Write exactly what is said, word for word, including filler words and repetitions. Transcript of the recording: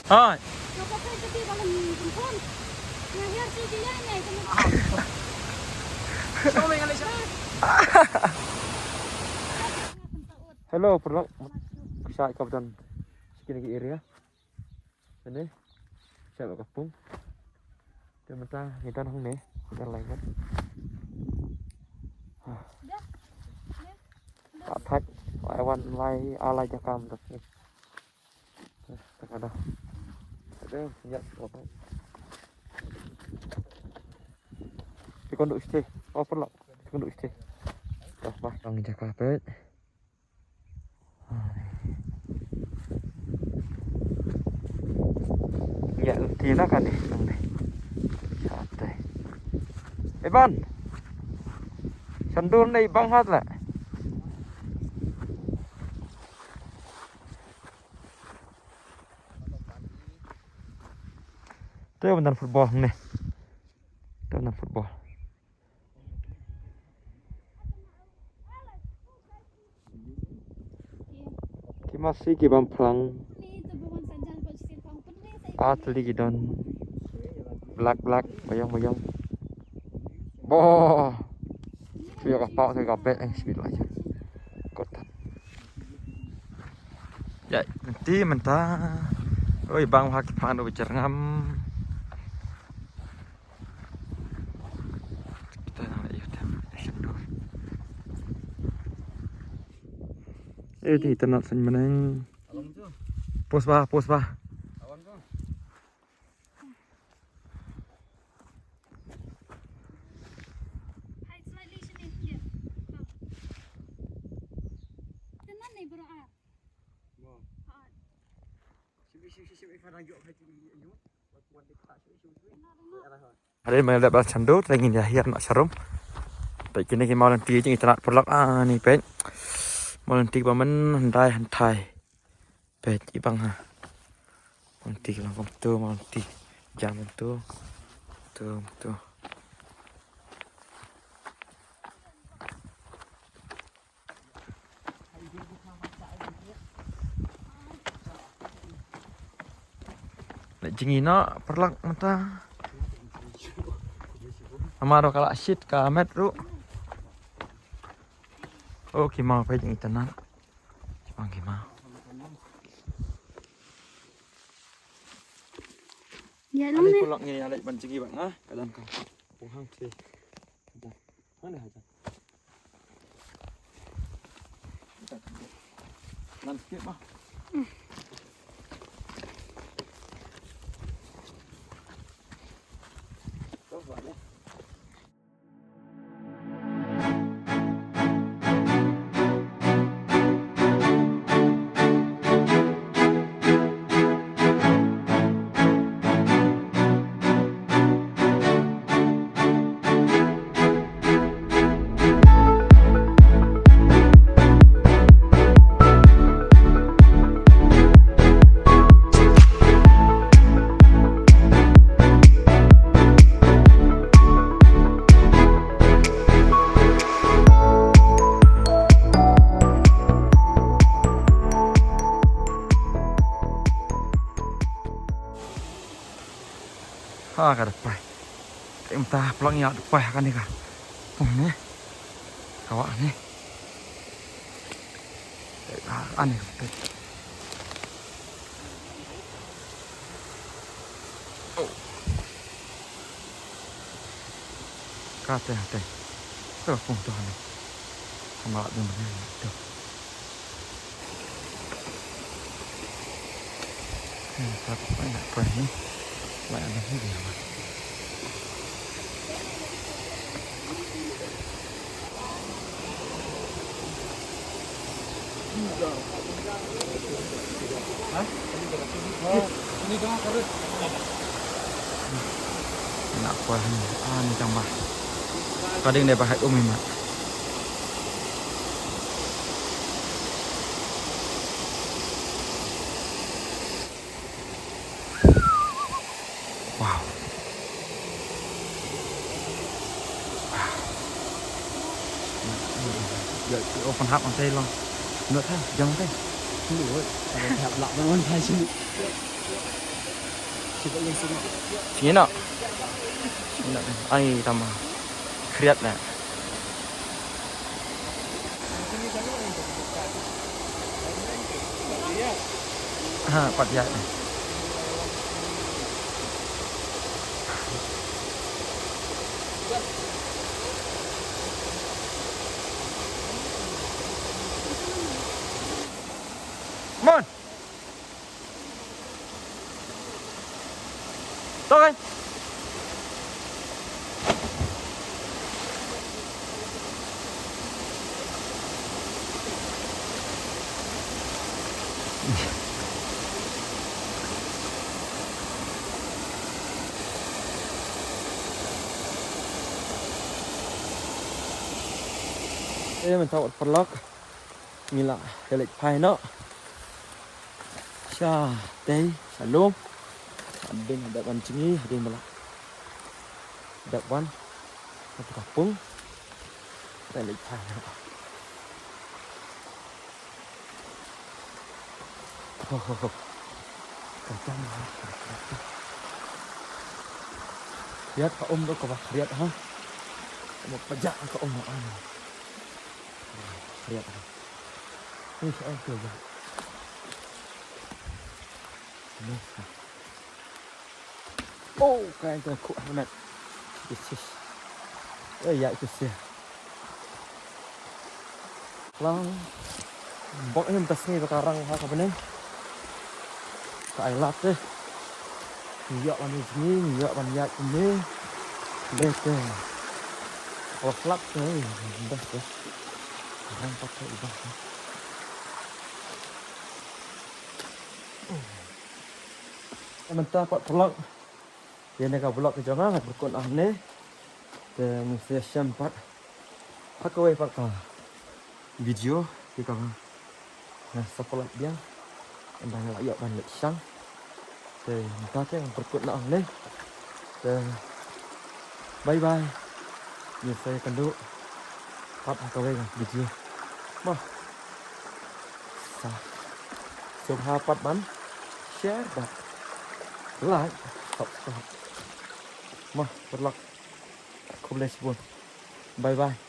Hai. Hello, paralok. Ka shah ka ba don sha kine ki area. Ane. Shah ba ka pung. Te mynta ngi don hangne, ngi don lai ngut. Ka thait, lai wan lai, a lai jaka mynta. Te ka da. Te ïa, oke. Te kon duk shatei. Oh, paralok. Te kon duk shatei. Dah, bah, ngi jaka peit. Ïa, lynti na kane, nang ne. Shatei. Iban. Shandul ne bang hat la. Te ban football ne. Te ban football. Ki masi ki bam phlang. A tylli ki don. Black, black, bayong, bayong. Bo. Phi ïoh ka paw, phi ïoh ka bet, eh, speed lah. Kot. Ïa, lynti mynta. Oi, bang ha ki phang do bichar ngam. Kita nang ïa, ïa, ïa, shandur. Eh, ti tanat san meneng. Pos ba, pos ba. Hynrei ma leh ba shandur, te ngin ïa hiar noh sharum. Peit kine ki maw lynti jingïatanat paralok, ah, ni peit. Maw lynti ba men hyndai hyntai. Peit i bang ha. Maw lynti ki long kumto, maw lynti. Jam kumto. To, to. Leh jingïatanat paralok mynta. Namar ka la shit ka met ruh. Oh, ki maw peit jingïatanat. Ki maw, ki maw. Ïa long ne. Paralok ngi ïa leit ban jingïa bad nga ka don ka. Pung hang te. Hajan. Mana hajan? Landscape ah. Coba deh. Ha, ka da pai. Te mynta paralok ngi ïa da pai ha kane ka pung ne. Ka wah ne. Te ha kane ka pung. Oh. Ka te, te. Ka pung to ne. Ka ma la dum ne to. Ina kwah ni, ah, ni tang ba. Ka ding dei ba hai um imat. Wow. Wow. Ya, open hap ang tai long. Nut ha, jang tai. Nut. Ada hap lak nang tai sini. Sini nak. Sini nak. Ai tama. Kriat nak. Ha, pat ya. Mon. Sorry. Eh, mynta wat paralok. Ngi la leit phai noh. Sha tei, sha lum. Hadien dep wan jngi, hadien ba la dep wan. Hatu ka pung. Te leit phai noh. Ho, ho, ho. Ka jam ha. Khriat ka um ruh kaba khriat ha. Kaba pajak ka um ha. Khriat ha. Ni sa tu ja. Ni sa. Oh, ka ïa ka khuh helmet. Yes, yes. Eh, ïa, yes, yes. Lang. Bok ni mynta sngi ba ka rang ha ka bneng. Ka ai lad te. Ïa ban ïa jngi, ïa ban ïa kumne. Bete. Ka slap te, best te. Rang pat te, best te. Mynta pat paralok. Ïa kane ka vlog ka jong nga ngan pynkut hangne. Te ngin sa ïashem pat ha kawei pat ka video ïa kaba nga sa pynlait biang. Ynda nga la ïoh ban leit shang. Te mynta te ngan pynkut hangne. Te bye bye. Ngin sa ïakynduh pat ha kawei ka video. Mo. Sa sngewbha pat ban share bad like, subscribe. Mo, paralok. Khublei shibun. Bye bye.